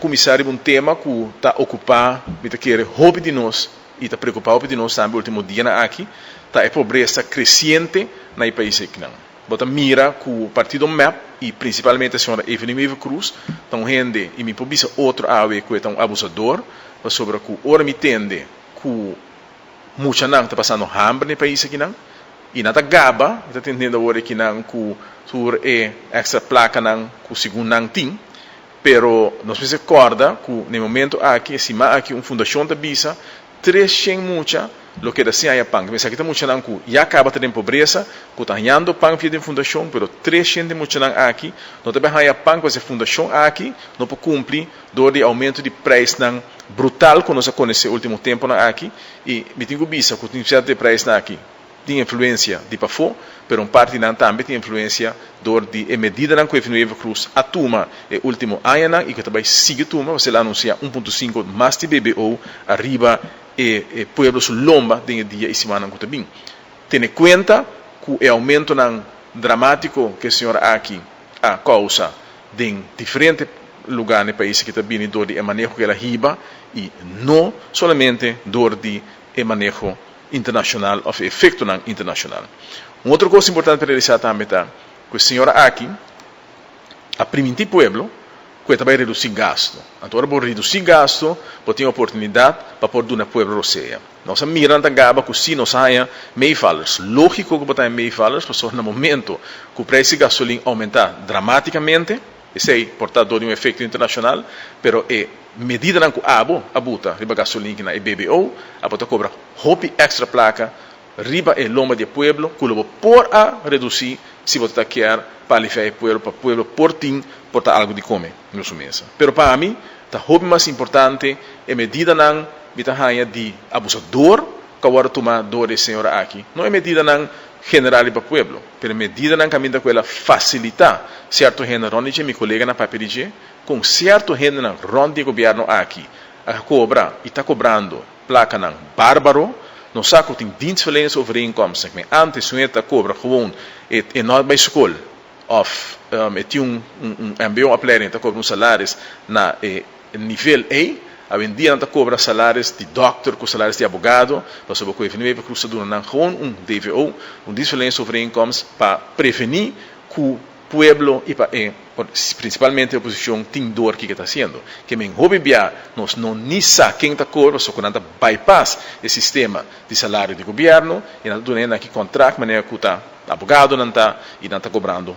Kuminsá un tema ku ta okupá, mi ta kere, hopi di nos i ta preokupá hopi di nos tambe último dianan aki, ta e pobresa kresiente na e pais aki. Bo ta mira ku partido MEP i prinsipalmente señora Evelyn Wever-Croes ta un hende, i mi por bisa otro awe ku ta un abusador, pasobra ku ora mi tende ku muchanan ta pasando hamber na e pais aki nan, i nan ta gaba, ta tendiendo awor aki nan ku tur e extra plakanan ku segun nan tin, pero nos mester kòrda ku na momento aki, siman aki, un fundashon ta bisa 300 mucha lo keda sin haña pan. Esaki ta muchanan ku ya kaba di pobresa, ku ta hañando pan via di fundashon, pero 300 muchanan aki no ta haña pan ku e fundashon aki no por kumpli dor di oumento di preisnan brutal ku nos a konosé último tempunan aki. I mi tin ku bisa ku tin sierto preisnan aki tin influensia di pafó, pero un parti nan tambe tin influensia dor di e medidanan ku Evelyn Croes a tuma e último añanan i ku tambe sigui tuma, el a anunsiá 1.5 mas di BBO ariba e pueblo su lomba den dia i simannan ku ta bin. Tene kuenta ku e oumentonan dramátiko ku e señora aki a kousa den diferente lugá na e pais ku ta bini dor di e maneho ku el a hiba i no solamente dor di e maneho internashonal òf efektonan internashonal. Un otro kos importante pa realisá tambe ta ku e señora aki a primintí pueblo ku ta bai redusí gastu. Anto, ora bo redusí gastu, bo tin oportunidat pa por duna pueblo rosea. Nos a mira nan ta gaba ku si nos haña meevallers. Lógiko ku bo ta meevallers, pasobra na momento ku preis di gasolin oumentá dramátikamente, esei por ta dor di un efekto internashonal, pero e medidanan ku abo a buta riba gasolin na e BBO, abo ta kobra hopi extra plaka riba e lomba di pueblo, ku lo por a redusí si bo ta ke pa aliviá e pueblo, pa pueblo por tin por ta algu di kome na su mesa. Pero pa mi, ta hopi mas importante e medidanan mi ta haña di abusador ku awor a tuma dor di e señora aki. No e medidanan general pa pueblo, pero medidanan kaminda ku el a fasilitá sierto hende rònt di mi koleganan a papia di dje, ku sierto hendenan rònt di gobièrnu aki a kobra i ta kobrando plakanan bárbaro. Nos sa ku tin dienstverleningsovereenkomsten, maar antes un ta kobra gewoon e no bai skol òf e tin un MBO-opleiding, ta kobra un salaris na e nivel A. Awendia nan ta kobra salaris di dòkter ku salaris di abogado, pasobra ku Evelyn Wever-Croes ta duna gewoon un DVO, un dienstverleningsovereenkomst, pa prevení ku pueblo i pa prinsipalmente oposishon tin dor ku ta hasiendo. Ke men hopi bia nos no ni sa ken ta kobra, so ku nan ta bypass e sistema di salario di gobièrnu i nan ta duna aki kontrakt manera ku ta abogado nan ta i nan ta kobrando.